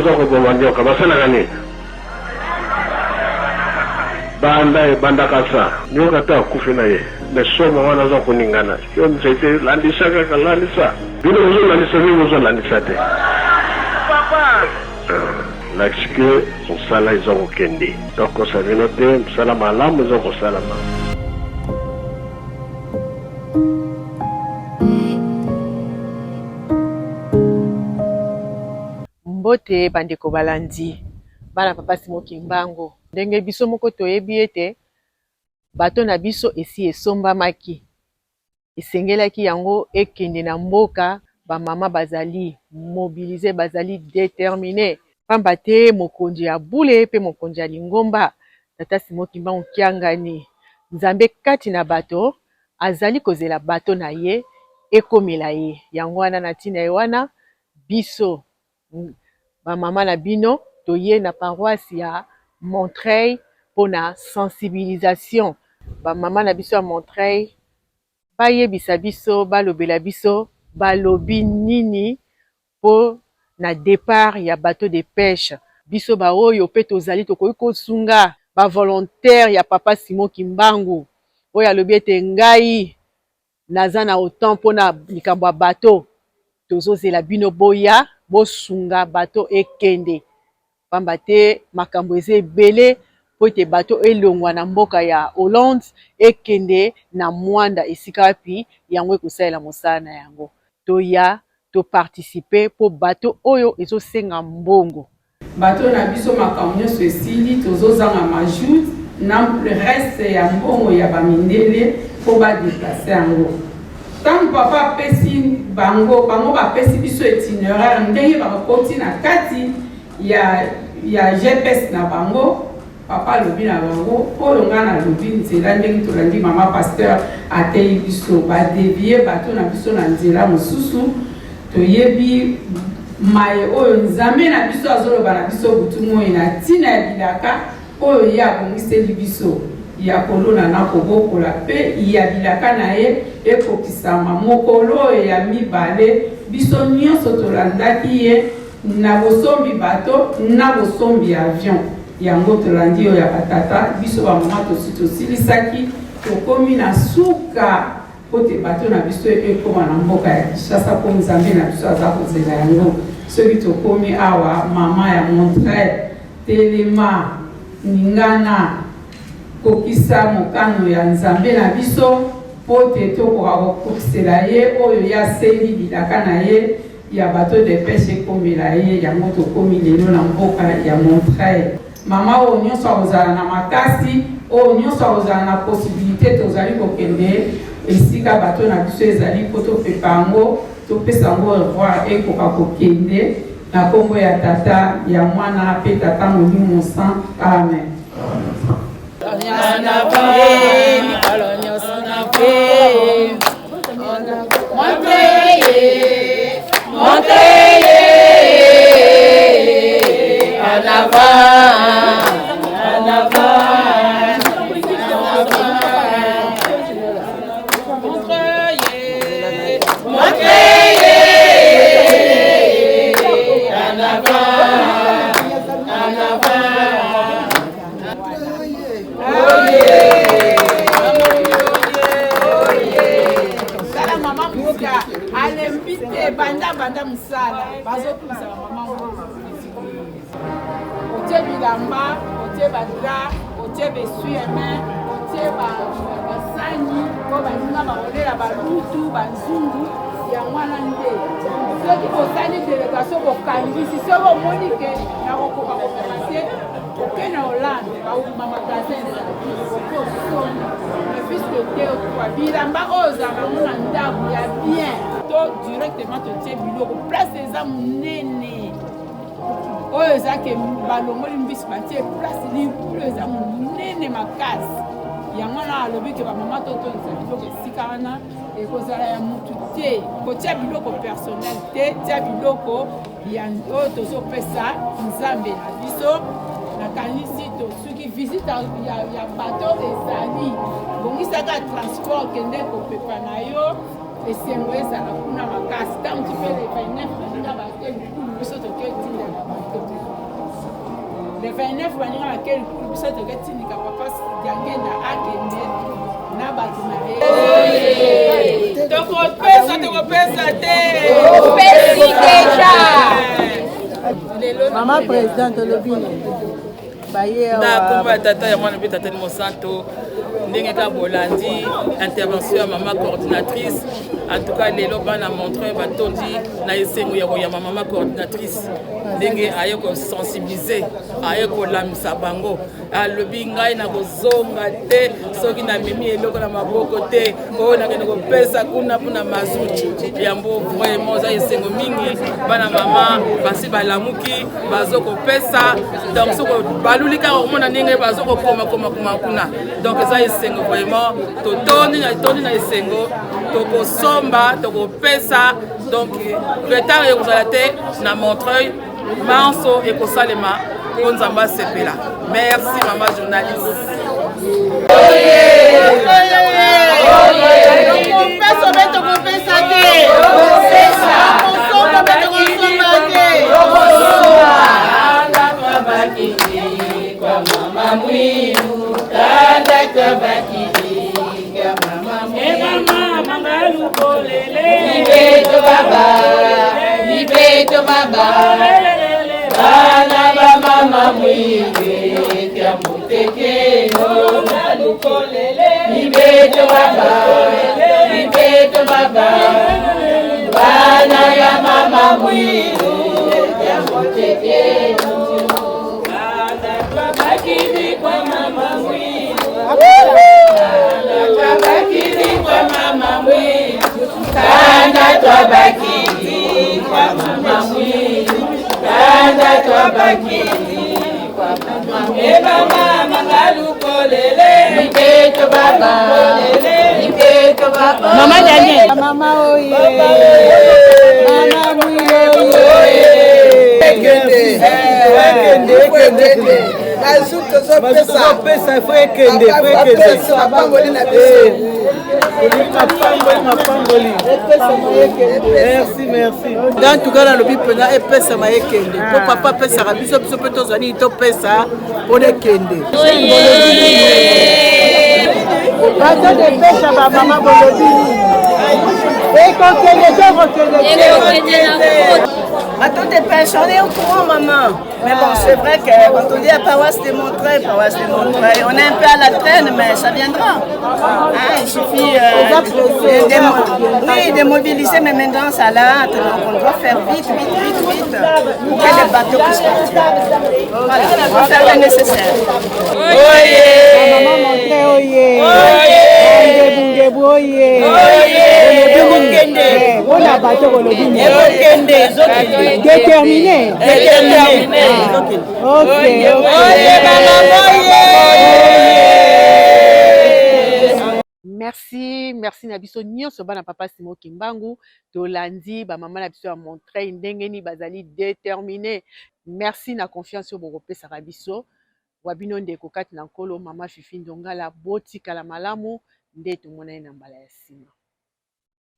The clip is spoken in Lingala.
oza koboma nyoka, basalaka nini? Banda ebandaka sa nyoka ata akufi na ye, mais somo wana aza koningana. Yo nzete landisa kaka landisa. Bino bozolandisa bino bozolandisa te. Papa. Lakisi ke mosala eza kokende. Tokosa bino te, mosala malamu eza kosalama. Mbote bandeko balandi bana papa Simon Kimbangu, ndenge biso moko toyebi ete bato na biso esi esombamaki, esengelaki yango ekende na mboka. Ba mama bazali mobilise, bazali determine, pamba te mokonzi ya bule pe mokonzi ya lingomba tata Simon Kimbangu Kiangani, Nzambe kati na bato azali kozela bato na ye ekomela ye. Yango wana na ntina ye wana biso ba mama na bino toye na paroisse ya Montreuil pona sensibilisation. Ba mama na biso ya Montreuil bayebisa biso, balobela biso balobi nini po na depart ya bateau de peche. Biso ba oyo pe tozali tokoki kosunga ba volontaires ya papa Simon Kimbangu oyo alobi ete ngai naza na autant pona likambo ya bateau, tozozela bino boya bosunga bateau ekende, pamba te makambo eza ebele po ete bateau elongwa na mboka ya Hollande ekende na Muanda esika wapi yango ekosalela mosala na yango. Toya to participer po bateau oyo ezosenga mbongo. Bateau na biso makambo nionso esili tozo zanga majout na reste ya mbongo ya ba mindele po ba deplacer yango tango papa apesi bango bango bapesi biso itineraire ndenge bakoti na kati ya ya GPS na bango. Papa alobi na bango, oyo ngai nalobi nzela ndenge tolandi mama pasteur ateyi biso, ba devier bateau na biso na nzela mosusu, toyebi maye oyo Nzambe na biso azoloba na biso butu moi na ntina ya bilaka oyo ye abongiseli biso ya kolona na kobokola mpe ya bilaka na ye ekokisama. Mokolo oyo ya mibale biso nyonso tolandaki ye Na bosombi bateau na bosombi avion yango tolandi oyo ya ba tata biso ba mama tosi tosilisaki tokomi na suka mpo te bateau na biso ekoma na mboka ya Kinshasa mpo Nzambe na biso aza kozela yango soki tokomi awa mama ya Montreuil telema ningana kokisa mokano ya Nzambe na biso mpo te tokoka kokokisela ye oyo ye asengi bilaka na ye ya bateau de peche ekomela ye yango tokomi lelo na mboka ya Montreuil. Mama oyo nyonso akozala na makasi, oyo nyonso akozala na possibilite, tozali kokende esika bateau na biso ezali mpo topepa yango, topesa yango au revoir ekoka kokende na kombo ya Tata, ya Mwana mpe Tata Molimo Saint. Amen. Alembi te banda banda mosala bazokumisa bamama otie bilamba otie badra otie besui main otie basani po baninga bakolela balutu banzungu yango wana nde soki bosali delegation bokangisi soki omoni ke nakokoka komema te Oke na Hollande bakobima magasin ezali oke osombi mais puisque te okua bilamba oyo ozalaka yango na ndako ya bien to directement totie biloko place eza monene oyo eza ke balongoli mbisi batie place libulu eza monene makasi yango wana alobi ke bamama totondisa biloko esika wana ekozala ya mutu te kotia biloko personnel te tia biloko ya oyo tozopesa nzambe na biso nakanisi tosuki visite ya, ya bato ezali bongisaka transport kende kopepa na yo. Esengo ezala kuna makasi. Ntango ti mpe le 29 baninga bake likulu, biso toke tinda na bato. Le 29 baninga bake likulu, biso toke tindika papa Diangenda akende na bato na ye. Tokopesa, tokopesa te. Topesi deja. Mama présidente, olobi nini? Baye na nkombo ya Tata, ya Mwana mpe Tata Mosanto. Ndenge kaka bolandi intervention ya mama coordinatrice, en tout cas lelo bana Montreuil batondi na esengo ya koyamba mama coordinatrice, ndenge aye kosensibiliser, aye kolamisa bango. Alobi: "Ngai nakozonga te soki namemi eloko na maboko te oyo nakende kopesa kuna mpona mazout." Yango vraiment eza esengo mingi. Bana mama basi balamuki, bazokopesa. Donc soko baluli kaka komona ndenge bazokokomakomakoma kuna. Donc eza esengo vraiment, totondi na tondi na esengo. Tokosomba, tokopesa, donc retard ekozala te na Montreuil. Manso ekosalema mpo Nzambe asepela. Merci, mama journaliste. Tokopesa mpe tokopesa te, tokosomba mpe tokosomba te. Kwa mama Mwilu, kanda twabakili kwa mama Mwilu. Libeto baba, libeto baba, bana ba mama Mwilu kya mutekeno. Libeto baba, libeto baba, bana ya mama Mwilu kya mutekeno. Twabakili kwa mama Mwilu, twabakili kwa mama Mwilu, kanda twabakili kwa mama Mwilu, kanda twabakili kwa mama Mwilu. Eba mama ngalukolele. Libeto baba, libeto baba. Mama Daniel. Mama oye. Mama Mwilu oye. Ekende, ekende. Mazout tozopesa. Faut ekende, faut ekende. Mapamboli na biso. Mapamboli, mapamboli. Merci, merci. En tout cas nalobi mpenza epesama, ekende, mpo papa apesaka biso, biso mpe tozwa nini topesa mpona ekende. Bato depesha bamama, bolobi nini? Ekokende te, ekokende te. Bateau de pêche, on est au courant, maman. Mais bon, c'est vrai que quand on dit à paroisse de Montreuil, paroisse de Montreuil, on est un peu à la traîne, mais ça viendra. Hein, il suffit oui, de mobiliser, mais maintenant ça la hâte, donc on doit faire vite, vite, vite, vite, pour que les bateaux puissent partir. Voilà, on va faire le nécessaire. Mama Montreuil oye! Ngebungebu oye! Mpona bato, bolobi nini? Déterminé. Ok. Ok. Merci, merci na biso nyonso bana papa Simo Kimbangu. Tolandi bamama na biso ya Montreuil ndenge nini bazali déterminé. Merci na confiance oyo bokopesaka biso. Wa bino ndeko kati na Nkolo, mama Fifi Ndongala. Botikala malamu nde tomonani na mbala ya nsima.